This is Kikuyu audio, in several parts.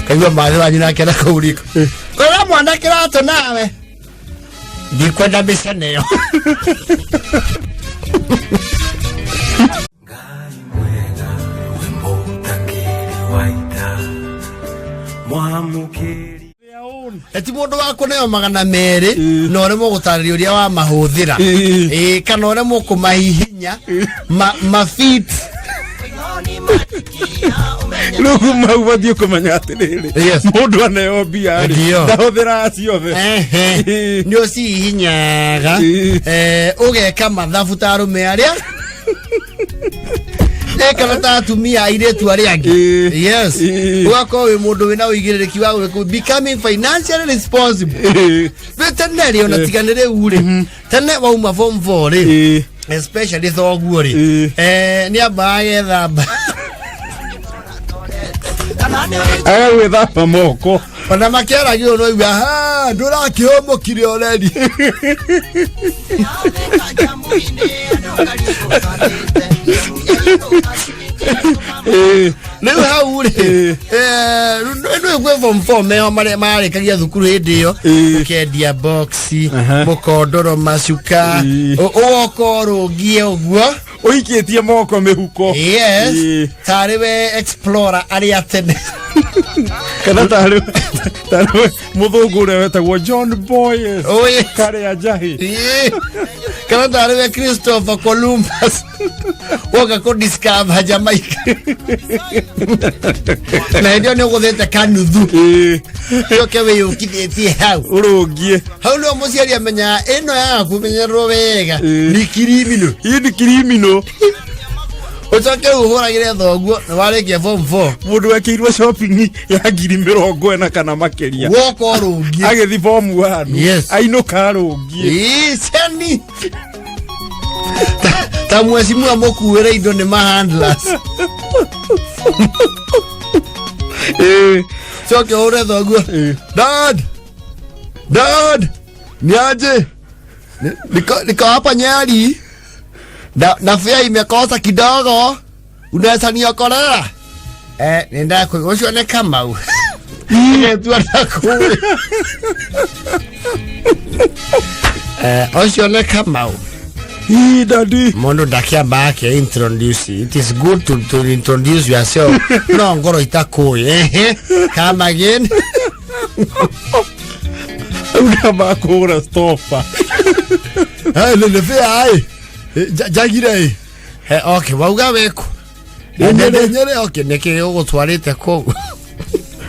Kaigua mathĩ wanyu nake na kũu riko. Kũra mwana kĩratũ nawe. Ndikwenda mĩcene ĩyo. Ngai mwega wĩmbo ũtakĩrĩ wa ita mwamũkĩri. Eti mũndũ wa kũneo 200 na ũremwo gũtarĩria ũrĩa wamahũthĩra. Ĩĩ, kana ũremwo kũmahihinya mafit. Rĩu mau bathiĩ kũmenya atĩrĩrĩ, mũndũ aneo mbia rĩ, Ndio. ndahũthĩraga ciothe. Ehe. Nĩ ũcihihinyaga. Ũgeka mathabu ta arũme arĩa kana ta atumia airĩtu arĩa angĩ. Yes. Ũgakorwo wĩ mũndũ wĩna ũigĩrĩrĩki wa gwĩka becoming financially responsible. Rĩ tene rĩ, ona tiga nĩ rĩu rĩ, tene wauma form 4 rĩ, especially thoguo rĩ, nĩ ambaga gethamba. Agagwĩthamba moko. Ona makĩaragio no igua ha ndũrakĩhũmũkire already. Rĩu hau rĩ, rĩu kwĩ form 4 meho marĩa marĩkagia thukuru hĩndĩ ĩyo, ũkendia boxi, mũkondoro, macuka, ũgoka ũrũngie ũguo. Ũikĩtie moko mĩhuko. Yes. Tarĩ we explorer arĩa tene. Kana tarĩ mũthũngũ ũrĩa wetagwo John Boyes. Oh, yes. Karĩa njahi. Ĩĩ. Kana tarĩ we Christopher Columbus woka kũ discover Jamaica na hĩndĩ ĩyo nĩ ũgũthĩte kanuthu, ũke wĩyũkithĩtie hau. Ũrũngie. Hau nĩho mũciari amenyaga ĩno yaga kũmenyererwo wega. Nĩ kirimino. Hii ni kirimino. Ũcoke ũhũragĩre thoguo nĩ warĩkia form 4. Mũndũ wekĩirwo shopping ya 40,000 kana makĩria. Woka ũrũngie. Agĩthi form 1. Yes. Ainũka arũngie. Ĩĩ, ceni ta mheshimiwa mũkuĩre indo nĩ mahandlers. Coke ũhũre thoguo. Dad, dad, niaje? Niko hapa Nyeri na fare imekosa kidogo, unaweza niokolea? Nenda ũcio nĩ Kamau. Ngetua ndakũĩ. Ũcio nĩ Kamau. Ii, daddy. Mundu ndakiamba ake introduce. It is good to introduce yourself, no ngoro itakũĩ. Ehe, come again. Ũkamba kũgũra stopa. Hey, nĩ fare ĩ njagire ĩ. He, okay, wauga wĩkũ? Nyerĩ. Nyerĩ. Okay, nĩkĩ ũgũtwarĩte kũu?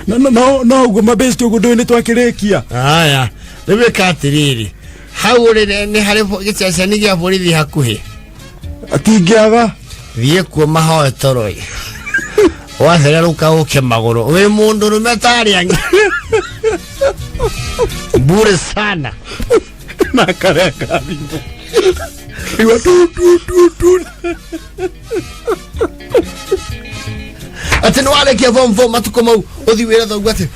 No no no no ũguo mabesti ũguo ndũĩ nĩ twakĩrĩkia. Aya, rĩu ĩka atĩrĩrĩ, hau ũrĩ nĩ harĩ gĩceceni gĩa borithi hakuhĩ? Atingĩaga. Thiĩ kuo mahoe toro ĩ wacererũka ũke magũrũ wĩ mũndũ rũme tarĩ angĩ bure sana. Na karenga thimũ. Igua tu tu tu tu. Atĩ nĩ warĩkia form 4 matukũ mau ũthi wĩre thoguo atĩ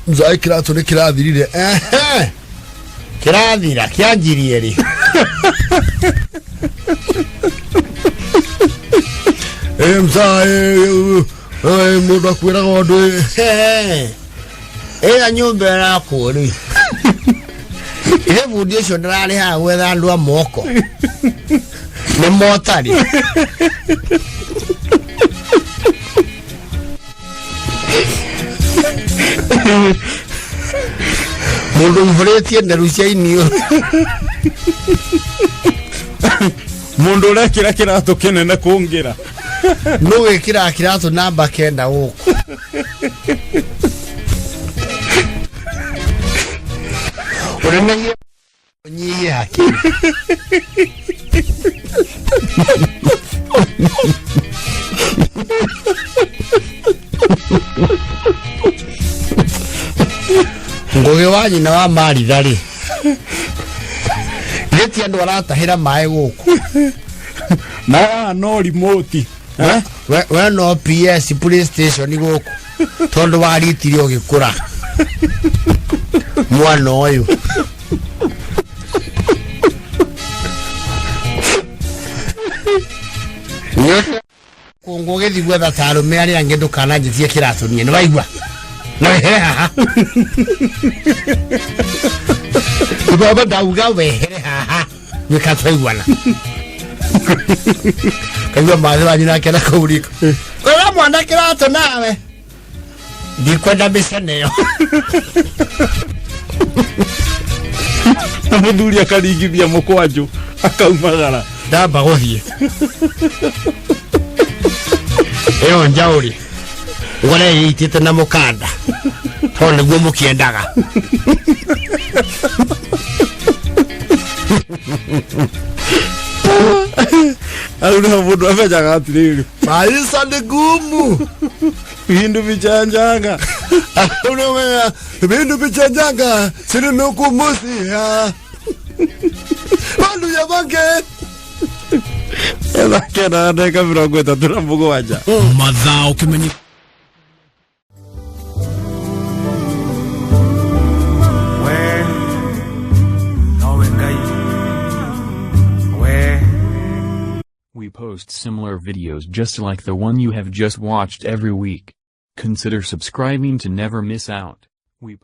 nzaĩ kĩratũ nĩ kĩrathirire. Ehe. Kĩrathira kĩanjirie rĩ? Ĩ mzaa mũndũ akwĩraga ũndũ ĩ. Ĩra nyũmba ĩrakwo rĩ, ĩ bundi ũcio ndĩrarĩhaga gwetha andũ a moko nĩ motarĩ. Mũndũ ũihũrĩtie nderu cia iniũrũ. Mũndũ ũrekĩra kĩratũ kĩnene kũngĩra. Nũ wĩkĩraga kĩratũ namba 9 gũkũ? Ũnenehie ũnyihie hakiri. Ngũgĩ wa nyina wa maritha rĩ, gĩti andũ aratahĩra maĩ gũkũ. Na haha no remote. We, we no PS PlayStation gũkũ tondũ waritire ũgĩkũra mwana ũyũ. Nyote. Wahũngwo ũgĩthiĩ gwetha ta arũme arĩa angĩ ndũkananjĩtie kĩratũ niĩ, nĩ waigua? Na wehere haha. Baba ndauga wehere haha. Nĩka twaiguana. Kaigua mathĩ wanyu nake na kũu riko. Ũra mwana kĩratũ nawe. Ndikwenda mĩcene ĩyo. Na mũthuri akaringithia mũkwanjũ akaumagara. Ndamba gũthiĩ. Ĩyo njaũri. Ngore ĩitĩte na mũkanda. Tondũ nĩguo mũkĩendaga. Hau nĩho mũndũ amenyaga atĩrĩrĩ. Maisha ni gumu. Vindu vichanjanga. Unaona vindu vichanjanga sirinukumusia. Bandu ya banke. Etha kenda na ndagĩka 37. Mathaa ũkĩmenye We nowe Ngai we. We post similar videos just like the one you have just watched every week. Consider subscribing to never miss out. We